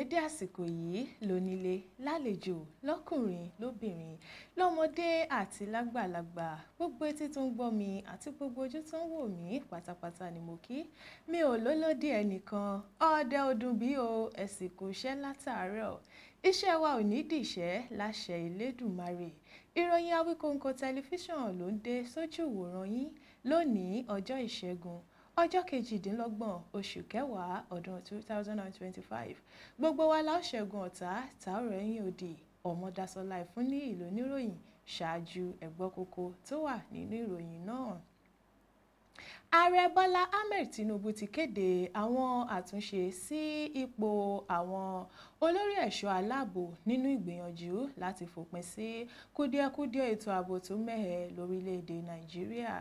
Dédé àsìkò yìí lónílé lálejò lọ́kùnrin lóbìnrin lọ́mọdé àti lágbàlagbà, gbogbo etí tó ń gbọ́ mi àti gbogbo ojú tó ń wò mí pátápátá ni mo kí. Mi ò lólódì ẹnìkan, ọdẹ ọdún bí o, ẹ̀sìn kò ṣẹ́ látàárọ̀. Iṣẹ́ wa ò ní dìṣẹ́ láṣẹ Elédùmarè. Ìròyìn Awíkonko tẹlifíṣàn ló ń dé sójú ìwòran yín lónìí ọjọ́ Ìṣẹ́gun, ọjọ́ 28 oṣù kẹwàá ọdún 2025. Gbogbo wa la ó ṣẹ́gun ọ̀tá tá ò rẹ́yìn òdì. Ọmọdásọ́lá Ìfúnní ìlú oníròyìn ṣáájú ẹ̀gbọ́ kókó tó wà nínú ìròyìn náà. Ààrẹ Bọ́lá Ahmed Tinubu ti kéde àwọn àtúnṣe sí ipò àwọn olórí ẹ̀ṣọ́ aláàbò nínú ìgbìyànjú láti fòpin sí kùdìẹ̀kudiẹ ètò ààbò tó mẹ́hẹ lórílẹ̀‐èdè Nàìjíríà.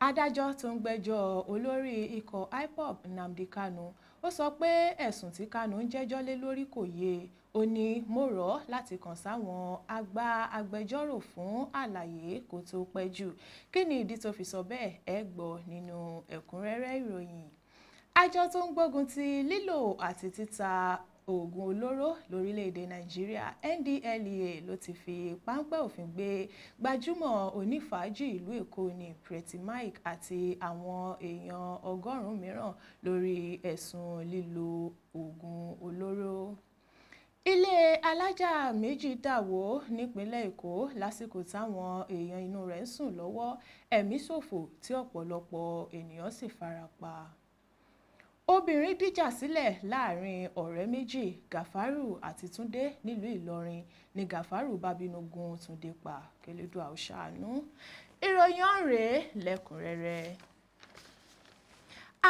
Adájọ́ tó ń gbẹ́jọ́ olórí ikọ̀ IPOB Nnamdi Kanu ó sọ pé ẹ̀sùn tí Kanu ń jẹ́jọ́ lé lórí kò yé e. Ó ní mo rọ̀ ọ́ láti kàn sáwọn àgbà agbẹjọ́rò fún àlàyé kó tó pẹ́ jù. Kí ni ìdí tó fi sọ bẹ́ẹ̀? Ẹ gbọ́ nínú ẹ̀kúnrẹ́rẹ́ ìròyìn. Àjọ tó ń gbógun ti lílò àti títa oògùn olóró lórílẹ̀‐èdè Nàìjíríà NDLEA ló ti fi páńpẹ́ òfin gbé gbajúmọ̀ onífàájì ìlú Èkó ní Pretty Mike àti àwọn èèyàn 100 mìíràn lórí ẹ̀sùn lílo oògùn olóró. Ilé alájà méjì dà wó nípínlẹ̀ Èkó lásìkò táwọn èèyàn inú rẹ̀ ń sùn lọ́wọ́, ẹ̀mí ṣòfò tí ọ̀pọ̀lọpọ̀ ènìyàn sì fara pa. Obìnrin dìjà sílẹ̀ láàrin ọ̀rẹ́ méjì, Gàfárù àti Túndé nílùú Ìlọrin ni Gàfárù bá bínú gún Túndé pa. Kẹlẹ́dùà ó ṣàánú. Ìròyìn ọ̀hún rèé lẹ́kùnrẹ́rẹ́.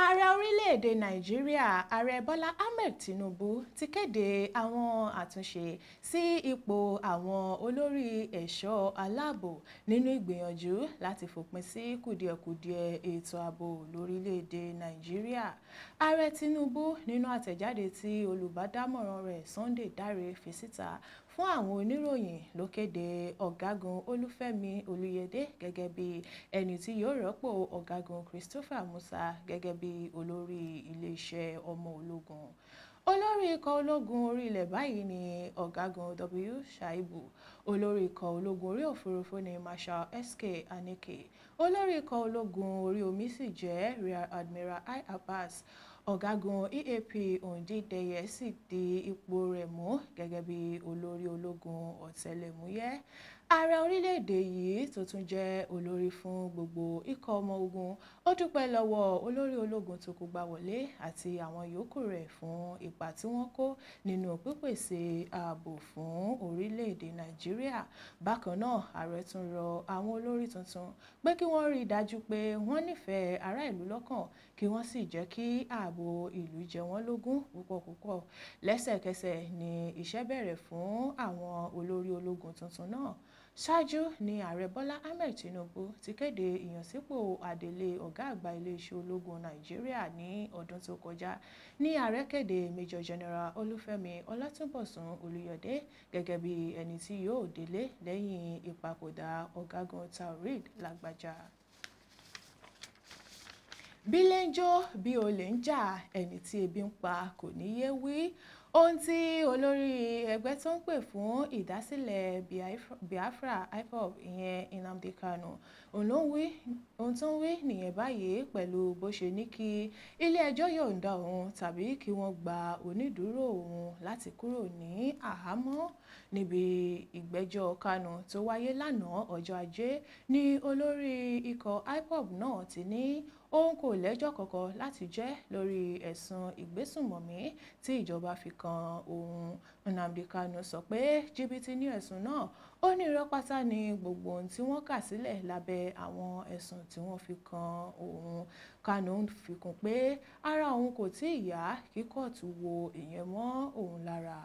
Ààrẹ orílẹ̀-èdè Nàìjíríà, Ààrẹ Bọ́lá Ahmed Tinubu ti kéde àwọn àtúnṣe sí ipò àwọn olórí ẹ̀ṣọ́ aláàbò nínú ìgbìyànjú láti fòpin sí kùdìẹ̀kudiẹ ètò ààbò lórílẹ̀-èdè Nàìjíríà. Ààrẹ Tinubu nínú àtẹ̀jáde tí olùbádámọ̀ràn rẹ̀ Sunday Dare fi síta fún àwọn oníròyìn ló kéde Ọ̀gágun Olúfẹ́mi Olúyẹdé gẹ́gẹ́ bí ẹni tí yóò rọ́pò Ọ̀gágun Christopher Musa gẹ́gẹ́ bí olórí iléeṣẹ́ ọmọ ológun. Olórí ikọ̀ ológun orí ilẹ̀ báyìí ni Ọ̀gágun W. Shaibu, olórí ikọ̀ ológun orí òfurufú ni Marshal SK Aneke, olórí ikọ̀ ológun orí omi sì jẹ́ Rear Admiral I. Abbas. Ọ̀gágun EAP Ndídẹyẹ sì di ipò rẹ̀ mú gẹ́gẹ́ bí olórí ológun ọ̀tẹlẹ̀múyẹ́. Ààrẹ orílẹ̀-èdè yìí tó tún jẹ́ olórí fún gbogbo ikọ̀ ọmọ ogun ó dúpẹ́ lọ́wọ́ olórí ológun tó kógbá wọlé àti àwọn yòókù rẹ̀ fún ipa tí wọ́n kó nínú pípèsè ààbò fún orílẹ̀-èdè Nàìjíríà. Bákan náà, ààrẹ tún rọ àwọn olórí tuntun pé kí wọ́n rí i dájú pé wọ́n nífẹ̀ẹ́ ará ìlú lọ́kàn kí wọ́n sì jẹ́ kí ààbò ìlú jẹ wọ́n lógún púpọ̀ púpọ̀. Lẹ́sẹ̀kẹsẹ̀ ni iṣẹ́ bẹ̀rẹ̀ fún àwọn olórí ológun tuntun náà. Ṣáájú ni Ààrẹ Bọ́lá Ahmed Tinubu ti kéde ìyànsípò adelé ọ̀gá àgbà iléeṣẹ́ ológun Nàìjíríà ní ọdún tó kọjá ní ààrẹ kéde Major General Olúfẹ́mi Ọlátúnbọ̀sún Olúyọ̀dé gẹ́gẹ́ bí ẹni tí yóò délé lẹ́yìn ìpapòdà Ọ̀gágun Taoreed Lagbaja. Bí lè ń jó bí olè ń jà, ẹni tí ebi ń pa kò ní yé wí. Ohun tí olórí ẹgbẹ́ tó ń pè fún ìdásílẹ̀ Biafra IPOB ìyẹn Nnamdi Kanu ohun tó ń wí nìyẹn báyìí pẹ̀lú bó ṣe ní kí ilé-ẹjọ́ yọ̀ǹda òun tàbí kí wọ́n gba onídùúró òun láti kúrò ní àhámọ́. Níbi ìgbẹ́jọ́ Kanu tó wáyé lánàá ọjọ́ Ajé ní olórí ikọ̀ IPOB náà ti ní òun kò lẹ́jọ́ kankan láti jẹ́ lórí ẹ̀sùn ìgbésùnmọ̀mí tí ìjọba fi kan òun. Nnamdi Kanu sọ pé jìbìtì ní ẹ̀sùn náà, ó ní irọ́ pátá ní gbogbo ohun tí wọ́n kà sílẹ̀ lábẹ́ àwọn ẹ̀sùn tí wọ́n fi kan òun. Kanu fi kún pé ara òun kò tí ì yá kí kóòtù wo ìyẹn mọ́ òun lára.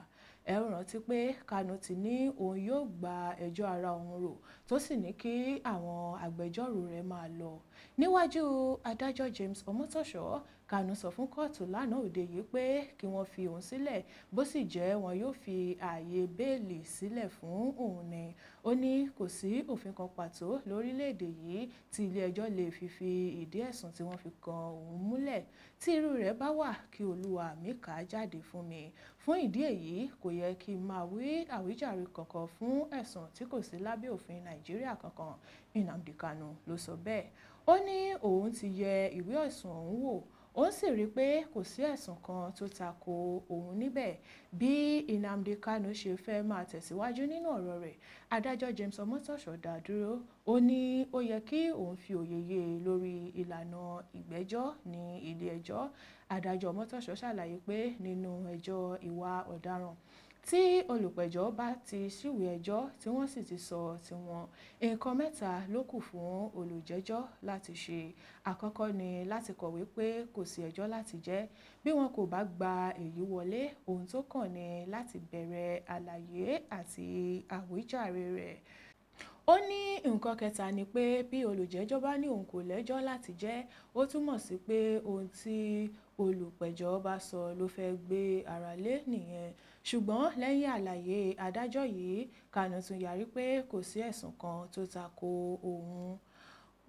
Ẹ ó rántí pé Kanu ti ní òun yóò gba ẹjọ́ ara òun rò tó sì ní kí àwọn agbẹjọ́rò rẹ̀ máa lọ. Níwájú adájọ́ James Omotosho, Kanu sọ fún kóòtù lánàá òde yìí pé kí wọ́n fi òun sílẹ̀, bó sì jẹ́ wọn yóò fi ààyè bẹ́ẹ̀lì sílẹ̀ fún òun ni. Ó ní kò sí òfin kan pàtó lórílẹ̀‐èdè yìí tí ilé-ẹjọ́ lè fi ìdí ẹ̀sùn tí wọ́n fi kan òun múlẹ̀. Tí irú rẹ̀ bá wà, kí Olúwa mi kà á jáde fún mi. Fún ìdí èyí, kò yẹ kí n máa wí àwíjàre kankan fún ẹ̀sùn tí kò sí lábẹ́ òfin Nàìjíríà kankan. Nnamdi Kanu ló sọ bẹ́ẹ̀. Ó ní òun ti yẹ ìwé ẹ̀sùn ọ̀hún wò, òun sì rí i pé kò sí ẹ̀sùn kan tó tako òun níbẹ̀. Bí Nnamdi Kanu ṣe fẹ́ máa tẹ̀síwájú nínú ọ̀rọ̀ rẹ̀, adájọ́ James Omotosho dá dúró. Ó ní ó yẹ kí òun fi òye yé e lórí ìlànà ìgbẹ́jọ́ ní ilé-ẹjọ́. Adájọ́ Omotosho ṣàlàyé pé nínú ẹjọ́ ìwà ọ̀daràn tí olùpẹ̀jọ́ bá ti ṣíwèé ẹjọ́ tí wọ́n sì ti sọ tiwọn, nǹkan mẹ́ta ló kù fún olùjẹ́jọ́ láti ṣe. Àkọ́kọ́ ni láti kọ̀wé pé kò sí ẹjọ́ láti jẹ́. Bí wọn kò bá gba èyí wọlé, ohun tó kàn ni láti bẹ̀rẹ̀ àlàyé àti àwíjàre rẹ̀. Ó ní nǹkan kẹta ni pé bí olùjẹ́jọ́ bá ní òun kò lẹ́jọ́ láti jẹ́, ó túmọ̀ sí pé ohun tí olùpẹ̀jọ́ bá sọ ló fẹ́ gbé ara lé nìyẹn. Ṣùgbọ́n lẹ́yìn àlàyé adájọ́ yìí, Kanu tún yarí pé kò sí ẹ̀sùn kan tó tako òun.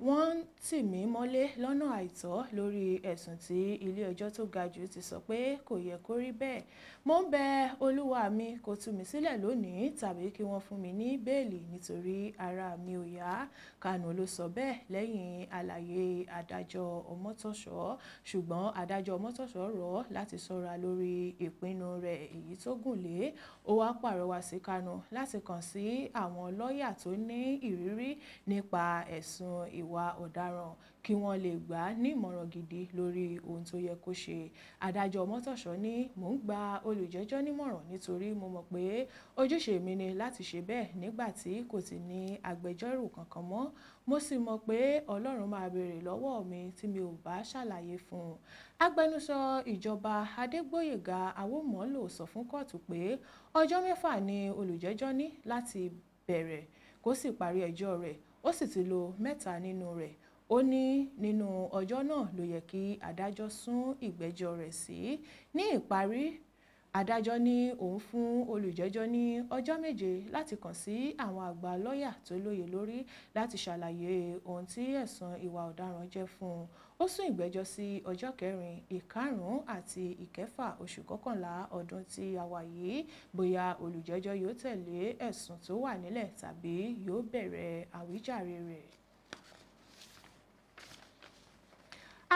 Wọ́n ń tì mí mọ́lé lọ́nà àìtọ́ lórí ẹ̀sùn tí ilé-ẹjọ́ tó ga jù ti sọ pé kò yẹ kó rí bẹ́ẹ̀. Mo ń bẹ Olúwa mi kó tú mi sílẹ̀ lónìí tàbí kí wọ́n fún mi ní bẹ́ẹ̀lì nítorí ara mi ò yá. Kanu ló sọ bẹ́ẹ̀ lẹ́yìn àlàyé adájọ́ Omotosho. Ṣùgbọ́n adájọ́ Omotosho rọ̀ ọ́ láti ṣọ́ra lórí ìpinnu rẹ̀ èyí tó gùn lé. Ó wá pàrọwà sí Kanu láti kàn sí àwọn lọ́ọ̀yà tó ní ìrírí nípa ẹ̀sùn ìwà ọ̀daràn kí wọ́n lè gbà á ní ìmọ̀ràn gidi lórí ohun tó yẹ kó ṣe. Adájọ́ Omotosho ní mò ń gba olùjẹ́jọ́ nímọ̀ràn nítorí mo mọ̀ pé ojúṣe mi ni láti ṣe bẹ́ẹ̀ nígbà tí kò ti ní agbẹjọ́rò kankan mọ́. Mo sì mọ̀ pé Ọlọ́run máa béèrè lọ́wọ́ mi tí mi ò bá ṣàlàyé fún un. Agbẹnusọ ìjọba Adégbóyèga Awómọ́lò sọ fún kóòtù pé ọjọ́ 6 ni olùjẹ́jọ́ ní láti bẹ̀rẹ̀ kó sì parí ẹjọ́ rẹ̀, ó sì ti lo 3 nínú rẹ̀. Ó ní nínú ọjọ́ náà ló yẹ kí adájọ́ sún ìgbẹ́jọ́ rẹ̀ sí. Ní ìparí, adájọ́ ní òun fún olùjẹ́jọ́ ní ọjọ́ 7 láti kàn sí àwọn àgbà lọ́ọ̀yà tó lóye lórí láti ṣàlàyé ohun tí ẹ̀sùn ìwà ọ̀daràn jẹ́ fún un. Ó sún ìgbẹ́jọ́ sí ọjọ́ 4, 5 àti 6 oṣù kọkànlá ọdún tí a wà yìí, bóyá olùjẹ́jọ́ yóò tẹ̀lé ẹ̀sùn tó wà nílẹ̀ tàbí yóò bẹ̀rẹ̀ àwíjàre rẹ̀.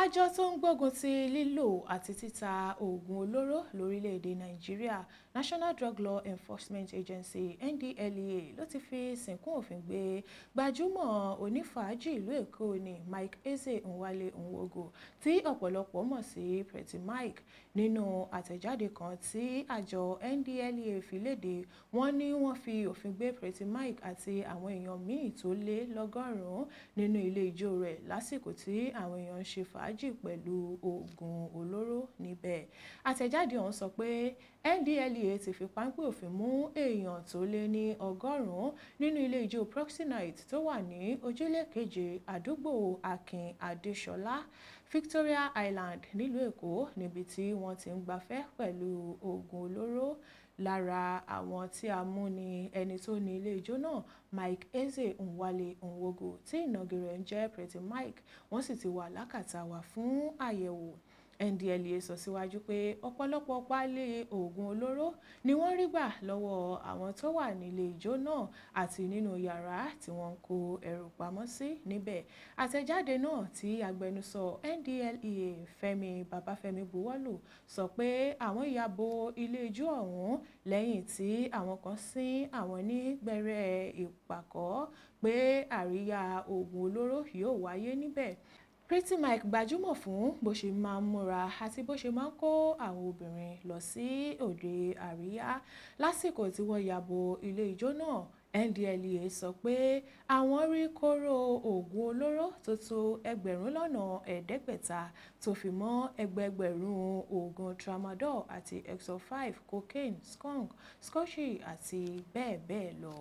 Àjọ tó ń gbógun ti lílò àti títa oògùn olóró lórílẹ̀‐èdè Nàìjíríà, National Drug Law Enforcement Agency (NDLEA) ló ti fi sìnkún òfin gbé gbajúmọ̀ onífàájì ìlú Èkó ní Mike Eze Nwale Nwogu tí ọ̀pọ̀lọpọ̀ mọ̀ sí Pretty Mike. Nínú àtẹ̀jáde kan tí àjọ NDLEA fi léde, wọ́n ní wọ́n fi òfin gbé Pretty Mike àti àwọn èèyàn míì tó lé lọ́gọ́rùn-ún nínú ilé ijó rẹ̀ lásìkò tí àwọn èèyàn ń ṣe fàájì pẹ̀lú oògùn olóró níbẹ̀. Àtẹ̀jáde ọ̀hún sọ pé NDLEA ti fi páńpẹ́ òfin mú èèyàn tó lé ní 100 nínú ilé ijó Proxinite tó wà ní Ojúlé Keje, àdúgbò Akin Adéṣọlá, Victoria Island nílùú Èkó, níbi tí wọ́n ti ń gbafẹ́ pẹ̀lú oògùn olóró. Lára àwọn tí a mú ni ẹni tó ní ilé ijó náà, Mike Eze Nwale Nwogu, tí ìnagijẹ rẹ̀ ń jẹ́ Pretty Mike, wọ́n sì ti wà lákàtà wa fún àyẹ̀wò. NDLEA sọ síwájú pé ọ̀pọ̀lọpọ̀ páálí oògùn olóró ni wọ́n rí gbà lọ́wọ́ àwọn tó wà nílé ijó náà àti nínú yàrá tí wọ́n ń kó ẹrù pamọ́ sí níbẹ̀. Àtẹ̀jáde náà tí agbẹnusọ NDLEA Fẹ́mi Babáfẹ́mi buwọ́lù sọ pé àwọn ya bo ilé ijó ọ̀hún lẹ́yìn tí àwọn kan sín àwọn ní gbẹ́rẹ́ ìpàkọ́ pé àríyá oògùn olóró yóò wáyé níbẹ̀. Pretty Mike gbajúmọ̀ fún bó ṣe máa ń múra àti bó ṣe máa ń kó àwọn obìnrin lọ sí òde àríyá. Lásìkò tí wọ́n ya bo ilé ijó náà, NDLEA sọ pé àwọn rí kóró oògùn olóró tó tó 5,500 tó fi mọ́ ẹgbẹẹgbẹ̀rún oògùn tramadol àti Exol 5, cocaine, skunk, scotchy àti bẹ́ẹ̀ bẹ́ẹ̀ lọ.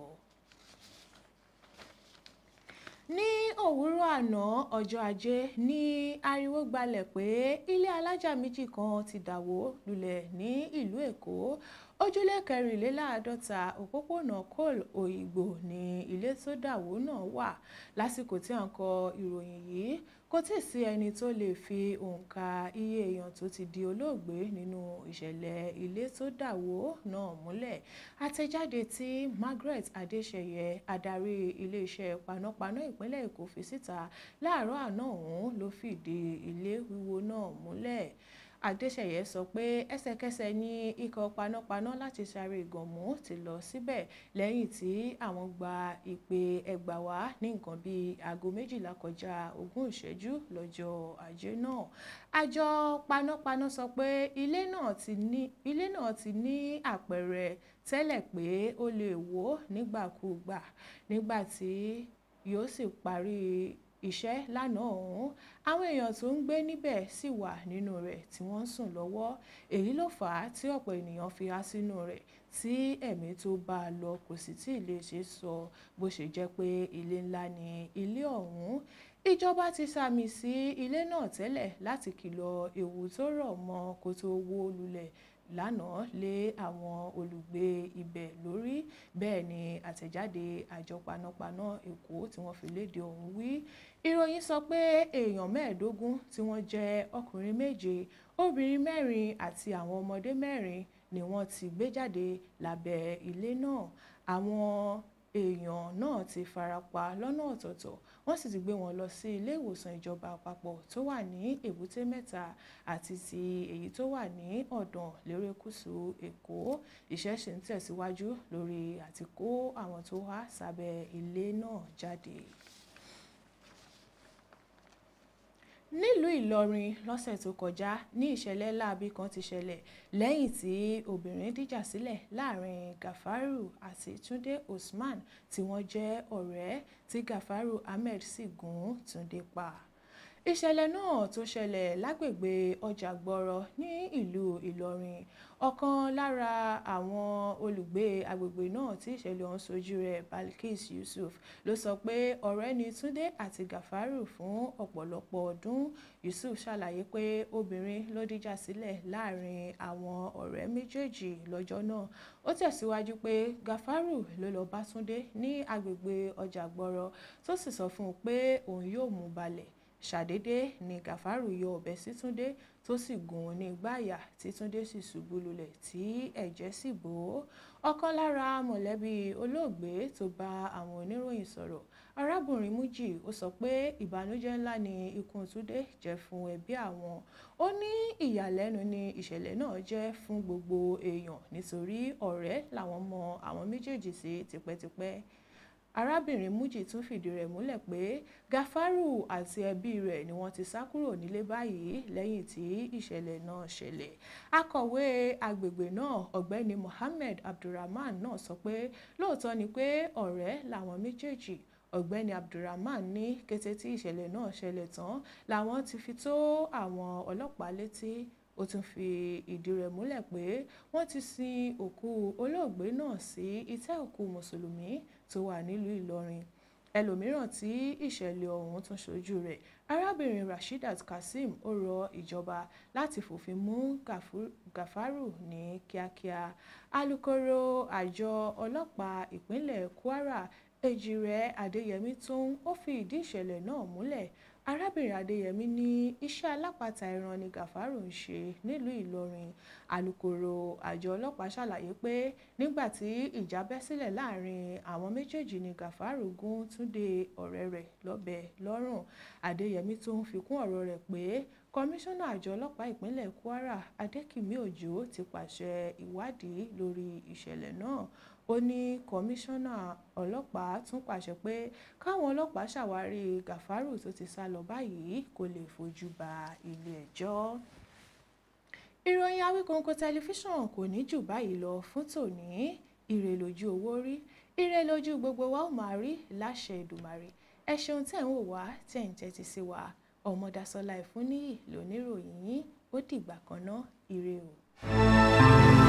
Ní òwúrọ̀ àná ọjọ́ Ajé ní ariwo gbalẹ̀ pé ilé alájà méjì kan ti dàwó lulẹ̀ ní ìlú Èkó. Ojúlé 54 òpópónà Cole Òyìngbò ní ilé tó dàwó náà wà. Lásìkò tí à ń kọ ìròyìn yìí, kò tíì sí ẹni tó lè fi òǹkà iye èèyàn tó ti di olóògbé nínú ìṣẹ̀lẹ̀ ilé tó dàwó náà múlẹ̀. Àtẹ̀jáde tí Margaret Adéṣeyẹ, adarí iléeṣẹ́ panápaná ìpínlẹ̀ Èkó fi síta láàárọ̀ àná ọ̀hún ló fìdí ilé wíwó náà múlẹ̀. Adéṣeyẹ sọ pé ẹsẹ̀kẹsẹ̀ ni ikọ̀ panápaná láti sáré ìgànmú ti lọ síbẹ̀ lẹ́yìn tí àwọn gba ìpè ẹgbàá wá ní nǹkan bíi 11:20 lọ́jọ́ Ajé náà. Àjọ panápaná sọ pé ilé náà ti ní àpẹẹrẹ tẹ́lẹ̀ pé ó lè wó nígbàkúùgbà nígbà tí yóò sì parí iṣẹ́ lánàá ọ̀hún. Àwọn èèyàn tó ń gbé níbẹ̀ sì wà nínú rẹ̀ tí wọ́n ń sùn lọ́wọ́. Èyí ló fà á tí ọ̀pọ̀ ènìyàn fi há sínú rẹ̀ tí ẹ̀mí tó bá a lọ kò sì tí ì lè ṣe sọ bó ṣe jẹ́ pé ilé ńlá ni ilé ọ̀hún. Ìjọba ti sàmì sí ilé náà tẹ́lẹ̀ láti kìlọ̀ ewu tó rọ̀ mọ́ kó tó wó lulẹ̀ lánàá lé àwọn olùgbé ibẹ̀ lórí. Bẹ́ẹ̀ ni àtẹ̀jáde àjọ panápaná Èkó tí wọ́n fi léde ọ̀hún wí. Ìròyìn sọ pé èèyàn 25 tí wọ́n jẹ́ ọkùnrin 7, obìnrin 4 àti àwọn ọmọdé 4 ni wọ́n ti gbé jáde lábẹ́ ilé náà. Àwọn èèyàn náà ti farapa lọ́nà ọ̀tọ̀ọ̀tọ̀, wọ́n sì ti gbé wọn lọ sí ilé ìwòsàn ìjọba àpapọ̀ tó wà ní Èbúté Mẹ́ta àti ti èyí tó wà ní Ọ̀dàn lérékùṣù Èkó. Iṣẹ́ sì ń tẹ̀síwájú lórí àti kó àwọn tó há sábẹ́ ilé náà jáde. Nílùú Ìlọrin lọ́sẹ̀ tó kọjá ní ìṣẹ̀lẹ̀ láabi kan ti ṣẹlẹ̀ lẹ́yìn tí obìnrin dìjà sílẹ̀ láàrin Gafaru àti Túndé Usman tí wọ́n jẹ́ ọ̀rẹ́ tí Gafaru Ahmed sì gún Túndé pa. Ìṣẹ̀lẹ̀ náà tó ṣẹlẹ̀ lágbègbè Ọjàgbọrọ ní ìlú Ìlọrin. Ọ̀kan lára àwọn olùgbé agbègbè náà tí ìṣẹ̀lẹ̀ ọ̀hún ṣojú rẹ̀, Balkis Yusuf, ló sọ pé ọ̀rẹ́ ni Túndé àti Gafaru fún ọ̀pọ̀lọpọ̀ ọdún. Yusuf ṣàlàyé pé obìnrin ló dìjà sílẹ̀ láàrin àwọn ọ̀rẹ́ méjèèjì lọ́jọ́ náà. Ó tẹ̀síwájú pé Gafaru ló lọ bá Túndé ní agbègbè Ọjàgbọrọ tó sì sọ fún un pé òun yóò mú balẹ̀. Ṣàdédé ni Gafaru yọ ọ̀bẹ sí Túndé tó sì gún un ní igbá àyà tí Túndé sì ṣubú lulẹ̀ tí ẹ̀jẹ̀ sì bò ó. Ọ̀kan lára mọ̀lẹ́bí olóògbé tó bá àwọn oníròyìn sọ̀rọ̀, arábìnrin Mújì, ó sọ pé ìbànújẹ́ ńlá ni ikú Túndé jẹ́ fún ẹbí àwọn. Ó ní ìyàlẹ́nu ni ìṣẹ̀lẹ̀ náà jẹ́ fún gbogbo èèyàn nítorí ọ̀rẹ́ làwọn mọ àwọn méjèèjì sí tipẹ́tipẹ́. Arábìnrin Mújì tún fìdí rẹ̀ múlẹ̀ pé Gafaru àti ẹbí rẹ̀ ni wọ́n ti sá kúrò nílé báyìí lẹ́yìn tí ìṣẹ̀lẹ̀ náà ṣẹlẹ̀. Akọ̀wé agbègbè náà, Ọ̀gbẹ́ni Mohammed Abdulrahman náà sọ pé lóòótọ́ ni pé ọ̀rẹ́ làwọn méjèèjì. Ọ̀gbẹ́ni Abdulrahman ní kété tí ìṣẹ̀lẹ̀ náà ṣẹlẹ̀ tán làwọn ti fi tó àwọn ọlọ́pàá létí. Ó tún fi ìdí rẹ̀ múlẹ̀ pé wọ́n ti sin òkú olóògbé náà sí itẹ́ òkú Mùsùlùmí tó wà nílùú Ìlọrin. Ẹlòmíràn tí ìṣẹ̀lẹ̀ ọ̀hún tún ṣojú rẹ̀, arábìnrin Rasheedat Kazeem, ó rọ ìjọba láti fòfin mú Gafaru ní kíákíá. Alūkkóró àjọ ọlọ́pàá ìpínlẹ̀ Kwara, Èjìrẹ́ Adéyẹmí tún ó fi ìdí ìṣẹ̀lẹ̀ náà múlẹ̀. Arábìnrin Adéyẹmí ní iṣẹ́ alápatà ẹran ni Gafaru ń ṣe nílùú Ìlọrin. Alūkkóró àjọ ọlọ́pàá ṣàlàyé pé nígbà tí ìjà bẹ́ sílẹ̀ láàrin àwọn méjèèjì ni Gafaru gún Túndé ọ̀rẹ́ rẹ̀ lọ́bẹ lọ́rùn. Adéyẹmí tún fi kún ọ̀rọ̀ rẹ̀ pé kọmíṣánná àjọ ọlọ́pàá ìpínlẹ̀ Kwara, Adékìmí Òjó, ti pàṣẹ ìwádìí lórí ìṣẹ̀lẹ̀ náà. Ó ní kọmíṣánná ọlọ́pàá tún pàṣẹ pé káwọn ọlọ́pàá ṣàwárí Gafaru tó ti sá lọ báyìí kó lè fojú ba ilé-ẹjọ́. Ìròyìn Awíkonko tẹlifíṣàn kò ní jù báyìí lọ fún tòní. Ire lójú owó rí, ire lójú gbogbo wa ó máa rí láṣẹ Èdùmàrè. Ẹ ṣeun tẹ́ ń wò wá, tẹ́ ń tẹ́tí sí wa. Ọmọdásọ́lá Ìfúnníyì lóníròyìn yín. Ó dìgbà kan ná, ire o.